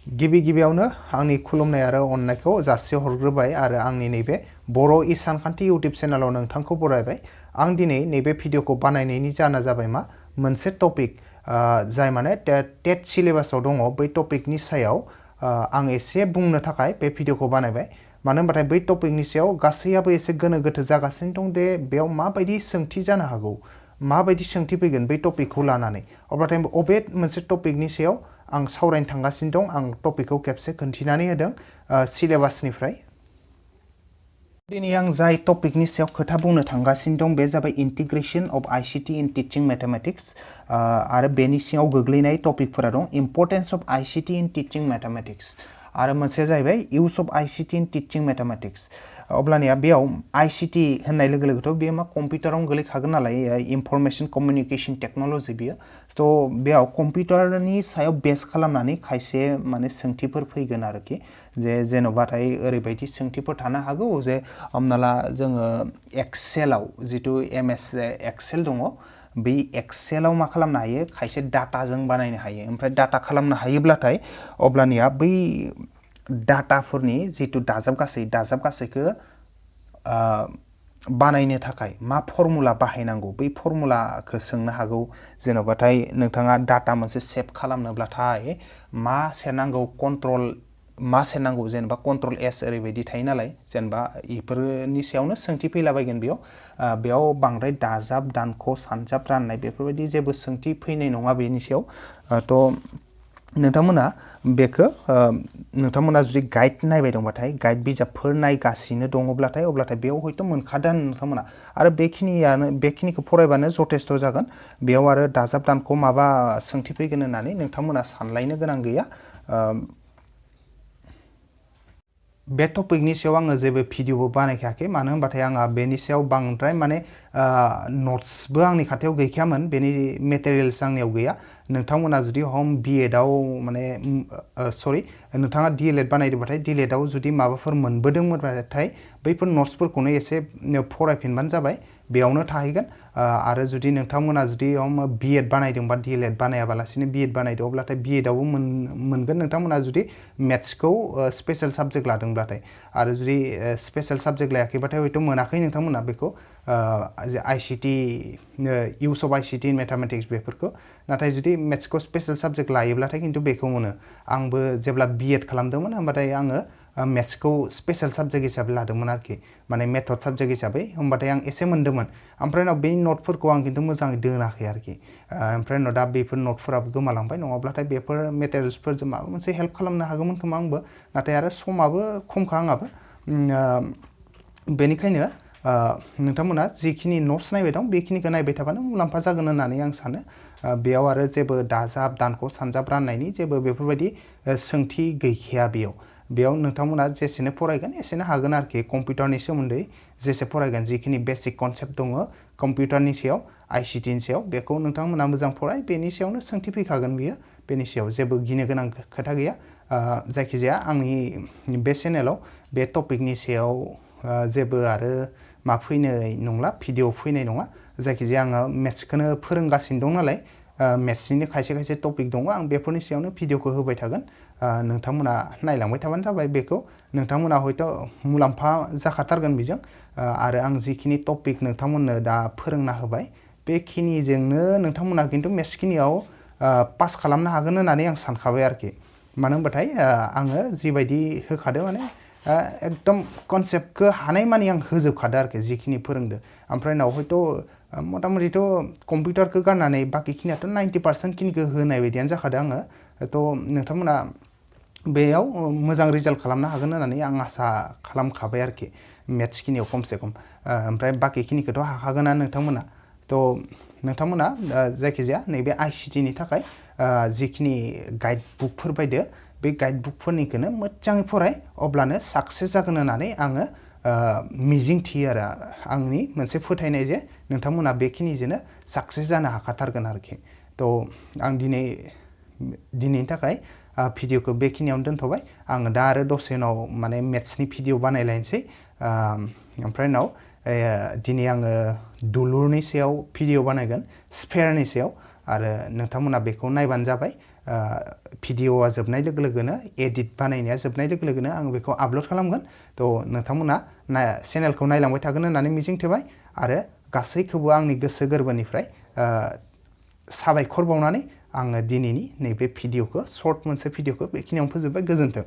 गिबि गिबियावनो आंनि खुलुमनाय आरो अननायखौ जासिहरग्रोबाय आरो आंनि नैबे बर' इसानखान्थि इउटिउब चेनेलाव नोंथांखौ बरायबाय। आं दिनै नैबे भिडिअखौ बानायनायनि जाहोना जाबाय मा मोनसे टपिक जाय माने टेट सिलेबासाव दङ बै टपिकनि सायाव आं एसे बुंनो थाखाय बे भिडिअखौ बानायबाय। मानो होनबाथाय बै टपिकनि सायाव गासैयाबो एसे गोनो गोथो जागासिनो दं दे बेयाव माबायदि सोंथि जानो हागौ, माबायदि सोंथि फैगोन बै टपिकखौ लानानै। अब्लाथाय अबे मोनसे टपिकनि सायाव आं सावरायनो थांगासिनो दं। आं टपिकखौ खेबसे खोन्थिनानै होदों सिलेबासनिफ्राय। दिनै आं जाय टपिकनि सायाव खोथा बुंनो थांगासिनो दं बे जाबाय integration of ICT in teaching mathematics आरो बेनि सिङाव गोग्लैनाय टपिकफोरा दं importance of ICT in teaching mathematics आरो मोनसेया जाहैबाय use of ICT in teaching mathematics. अब्लानिया बेयाव आईसीटी होननाय लोगो लोगोथ' बेयो मा कम्पिउटारावनो गोलैखागोन नालाय, इनफरमेशन कम्युनिकेशन टेक्नोलॉजी बियो। थ' बेयाव कम्पिउटारनि सायाव बेस खालामनानै खायसे माने सोंथिफोर फैगोन आरोखि। जेन'बाथाय ओरैबायदि सोंथिफोर थानो हागौ जे हमना ला जोङो एक्सेलाव जिथु एमएस एक्सेल दङ, बै एक्सेलाव मा खालामनो हायो खायसे डाटाजों बानायनो हायो। ओमफ्राय डाटा खालामनो हायोब्लाथाय अब्लानिया बै डाटाफोरनि जिथु दाजाब गासैखौ बानायनो थाखाय मा फर्मुला बाहायनांगौ बै फर्मुलाखौ सोंनो हागौ। जेन'बाथाय नोंथाङा डाटा मोनसे सेभ खालामनोब्लाथाय मा सेरनांगौ मा सेरनांगौ, जेनेबा कन्ट्रल एस ओरैबायदि थायो नालाय, जेनेबा बेफोरनि सायावनो सोंथि फैलाबायगोन बेयाव बांद्राय दाजाब दानख' सानजाब राननाय बेफोरबायदि जेबो सोंथि फैनाय नङा बेनि सायाव। थ' नोंथांमोना बेखौ नोंथांमोना जुदि गाइड नायबाय दंबाथाय, गाइड बिजाबफोर नायगासिनो दङब्लाथाय अब्लाथाय बेयाव हयथ' मोनखादों नोंथांमोना। आरो बेखिनिखौ फरायबानो जथेस्थ' जागोन। बेयाव आरो दाजाब दानख' माबा सोंथि फैगोन होननानै नोंथांमोना सानलायनो गोनां गैया। बे टपिकनि सायाव आङो जेबो भिडिअबो बानायखायाखै, मानो होनबाथाय आंहा बेनि सायाव बांद्राय माने नट्सबो आंनि खाथियाव गैखायामोन, बेनि मेटेरियल्स आंनियाव गैया। नोंथांमोना जुदि हम बिएडआव माने सरि नोंथाङा डिएलएड बानायदोंबाथाय डिएलएडआव जुदि माबाफोर मोनबोदोंमोनबाथाय बैफोर नट्सफोरखौनो एसे फरायफिनबानो जाबाय, बेयावनो थाहैगोन। आरो जुदि नोंथांमोना जुदि बिएड बानायदोंबा डिएलएड बानायाबालासिनो बिएड बानायदों अब्लाथाय बिएडआवबो मोनगोन नोंथांमोना जुदि मेथ्सखौ स्पेशल साबजेक्ट लादोंब्लाथाय। आरो जुदि स्पेशल साबजेक्ट लायाखैबाथाय हयथ' मोनाखै नोंथांमोना बेखौ ICT use of ICT in mathematics बेफोरखौ। नाथाय जुदि मेथ्सखौ स्पेशल साबजेक्ट लायोब्लाथाय खिन्थु बेखौ मोनो। आंबो जेब्ला बिएड खालामदोंमोन होमबाथाय आङो मेथ्सखौ स्पेशल साबजेक्ट हिसाबै लादोंमोन आरोखि, माने मेथड साबजेक्ट हिसाबै। होमबाथाय आं एसे मोन्दोंमोन। ओमफ्राय उनाव बे नटफोरखौ आं खिन्थु मोजाङै दोनाखै आरोखि। ओमफ्राय उनाव दा बेफोर नटफोराबो गोमालांबाय, नङाब्लाथाय बेफोर मेटेरियल्सफोरजों माबा मोनसे हेल्प खालामनो हागौमोन खोमा आंबो। नाथाय आरो समाबो खमखा आंहाबो। बेनिखायनो नोंथांमोना जिखिनि नट्स नायबाय दं बेखिनिखौ नायबाय थाबानो मुलाम्फा जागोन होननानै आं सानो। बेयाव आरो जेबो दाजाब दानख' सानजाब राननायनि जेबो बेफोरबायदि सोंथि गैखाया बेयाव नोंथांमोना जेसेनो फरायगोन एसेनो हागोन आरोखि। कम्पिउटारनि सोमोन्दै जेसे फरायगोन, जिखिनि बेसिक कनसेप्ट दङ कम्पिउटारनि सायाव, आईसीटीनि सायाव, बेखौ नोंथांमोना मोजां फराय, बेनि सायावनो सोंथि फैखागोन बियो। बेनि सायाव जेबो गिनो गोनां खोथा गैया। जायखिजाया आंनि बे चेनेलाव बे टपिकनि सायाव जेबो आरो मा फैनाय नंला, भिडिअ फैनाय नङा। जायखिजाया आङो मेथ्सखौनो फोरोंगासिनो दं नालाय, मेथ्सनिनो खायसे टपिक दङ, आं बेफोरनि सायावनो भिडिअखौ होबाय थागोन। नोंथांमोना नायलांबाय थाबानो जाबाय। बेखौ नोंथांमोना हयथ' मुलाम्फा जाखाथारगोन बेजों। आरो आं जिखिनि टपिक नोंथांमोननो दा फोरोंना होबाय बेखिनिजोंनो नोंथांमोना खिन्थु मेथ्सखिनियाव पास खालामनो हागोन होननानै आं सानखाबाय आरोखि। मानो होनबाथाय आङो जिबायदि होखादों माने एकदम कनसेप्टखौ हानायमानि आं होजोबखादों आरोखि जिखिनि फोरोंदो। ओमफ्राय उनाव हयथ' मथा मथिथ' कम्पिउटारखौ गारनानै बाखिखिनियाथ' 90% खिनिखौ होनाय बायदियानो जाखादों आङो। थ' नोंथांमोना बेयाव मोजां रिजाल्ट खालामनो हागोन होननानै आं आसा खालामखाबाय आरोखि, मेथ्सखिनियाव खमसे खम। ओमफ्राय बाखिखिनिखौथ' हाखागोनानो नोंथांमोना। थ' नोंथांमोना जायखिजाया नैबे आईसीटीनि थाखाय जिखिनि गाइड बुकफोर बायदो बे गाइड बुकफोरनिखौनो मोजाङै फराय, अब्लानो साक्सेस जागोन होननानै आङो मिजिं थियो आरो। आंनि मोनसे फोथायनाय जे नोंथांमोना बेखिनिजोंनो साक्सेस जानो हाखाथारगोन आरोखि। थ' आं दिनैनि थाखाय भिडिअखौ बेखिनियावनो दोनथ'बाय। आङो दा आरो दसे उनाव माने मेथ्सनि भिडिअ बानायलायनोसै। ओमफ्राय उनाव दिनै आङो दुलुरनि सायाव भिडिअ बानायगोन, स्फेयारनि सायाव। आरो नोंथांमोना बेखौ नायबानो जाबाय। भिडिअआ जोबनाय लोगो लोगोनो एडिट बानायनाया जोबनाय लोगो लोगोनो आं बेखौ आपल'ड खालामगोन। थ' नोंथांमोना चेनेलखौ नायलांबाय थागोन होननानै मिजिंथिबाय आरो गासैखौबो आंनि गोसो गोरबोनिफ्राय साबायखर बावनानै आङो दिनैनि नैबे भिडिअखौ सर्ट मोनसे भिडिअखौ बेखिनियावनो फोजोबबाय। गोजोन्थों।